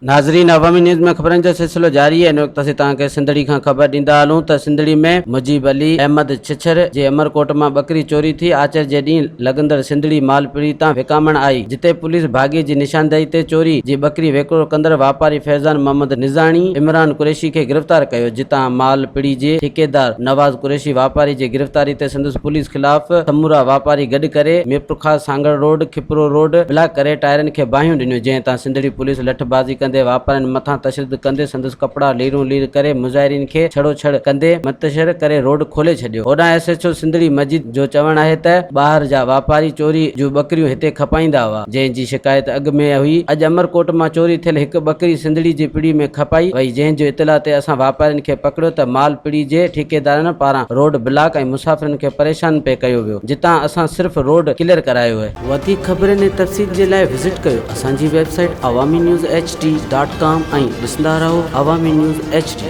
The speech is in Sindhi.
ناظرين عوامي نيوز ۾ خبرن جو سلسلو جاري آهي ان وقت اسين توهان کي سنڌڙي کان خبر ڏيندا هلون ته سنڌڙي ۾ مجيب علي احمد ڇڇر جي امرڪوٽ مان ٻڪري چوري ٿي آچر جي ڏينهن لڳندڙ سنڌڙي مال پڙي تان وڪامڻ آئي جتي پوليس ڀاڳي جي نشاندهي تي چوري جي ٻڪري وڪرو ڪندڙ واپاري فيضان محمد نظاڻي عمران قريشي کي گرفتار ڪيو جتان مال پڙي جي ٺيڪيدار نواز قريشي واپاري جي گرفتاري تي سندس پوليس خلاف سمورا واپاري گڏ ڪري Mirpurkhas Sanghar road Khipro road block ڪري ٽائرن کي باهيون ڏنيون جنهن تان سنڌڙي پوليس لٺبازي ڪندي واپارين مٿان تشدد ڪندي سندس ڪپڙا ليرون لير ڪري مظاهرين کي ڇڙوڇڙ ڪندي منتشر ڪري روڊ کولي ڇڏيو. هوڏانهن S H O Sindhri Majeed جو چوڻ آهي ته ٻاهر جا واپاري چوري جون ٻڪريون هتي کپائيندا هئا جنهن جي شڪايت اڳ ۾ هئي اڄ امرڪوٽ مان چوري ٿيل هڪ ٻڪري سنڌڙي جي پڙي ۾ کپائي وئي جنهن جي اطلاع تي اسان واپارين کي پڪڙيو ته مال پڙي جي ٺيڪيدارن پاران روڊ بلاڪ ۽ مسافرن کي پريشان پئي ڪيو ويو جتان اسان صرف روڊ ڪليئر ڪرايو اهي. وڌيڪ خبرن ۽ تفصيل جي لاء وزٽ ڪيو اسان جي website Awami news H D dot com ۽ ڏسندا رهو عوامي نيوز ايڇ ڊي.